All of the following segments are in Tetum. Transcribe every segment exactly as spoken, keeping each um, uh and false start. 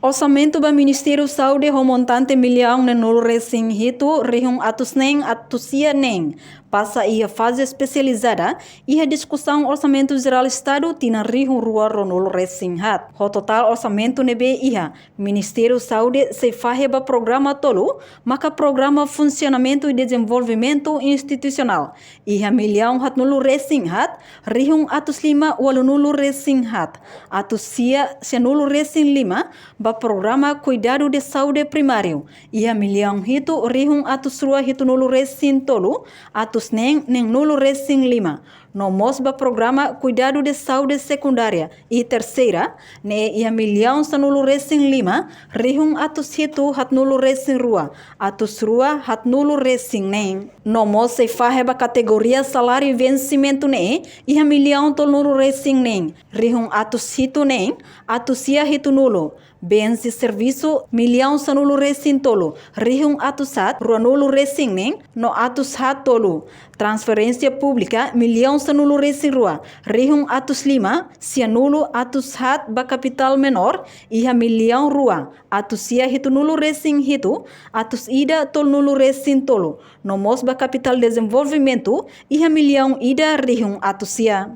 Orsamentu ba Ministériu Saúde ho montante millaun neen-nulu resin hitu rihun atus neen atus sia neen pasa iha faze espesializada iha diskusaun Orsamentu Jerál Estadu tinan rihun rua ruanulu resin haat. Ho totál orsamentu ne'ebé iha, Ministériu Saúde sei fahe ba programa tolu, maka programa funsionamentu i dezenvolvimentu institusionál iha millaun haatnulu resin haat rihun atus lima ualunulu resin haat, atus sia sianulu resin lima ba programa kuidadu de saúde primáriu iha millaun hitu rihun atus rua hitunulu resin tolu, atus neen neenulu resin lima, no mós ba programa kuidadu de saúde sekundária i terseira ne'e iha millaun sanulu resin lima rihun atus hitu haatnulu resin rua, atus rua haatnulu resin neen. No mós sei fahe ba kategoria saláriu vensimentu ne'e iha millaun tolunulu resin neen rihun atus hitu neen atus sia hitunulu, benze servisu millaun sanulu resin tolu rihun atus haat ruanulu resin neen no atus haat tolu, transferénsia públika millaun sanulu resin rua rihun atus lima sianulu atus haat ba kapitál menór iha millaun rua atus sia hitunulu resin hitu, atus ida tolunulu resin tolu, no mós ba kapitál dezenvolvimentu iha millaun ida rihun atus sia.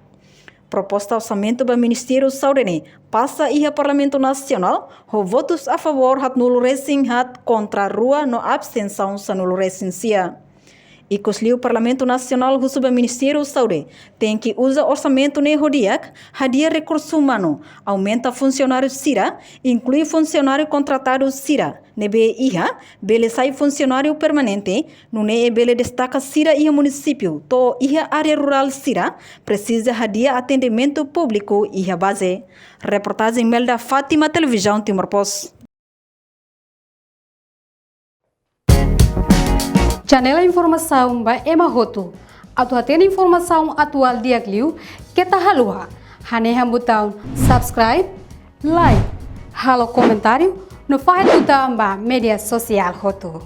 Proposta orsamentu ba Ministériu Saúde ne'e pasa iha Parlamentu Nasionál ho votus a favór haatnulu resin haat, kontra rua no abstensaun sanulu resin sia. Ikusliu Parlamentu Nasionál husu ba Ministériu Saúde tenke uza orsamentu ne'e ho di'ak, hadi'a rekursu umanu, aumenta funsionáriu sira, inklui funsionáriu kontratadu sira ne'ebé iha, bele sai funsionáriu permanente, nune'e bele destaka sira iha munisípiu to'o iha área rurál sira presiza hadi'a atendimentu públiku iha baze. Reportajen Melda Fátima, Televizaun Timor Post. Janela informasaun ba ema hotu. Atu hatene informasaun atuál di'ak liu, keta haluha hanehan butaun subscribe, like, halo komentáriu, no fahe tutan ba média sosiál hotu.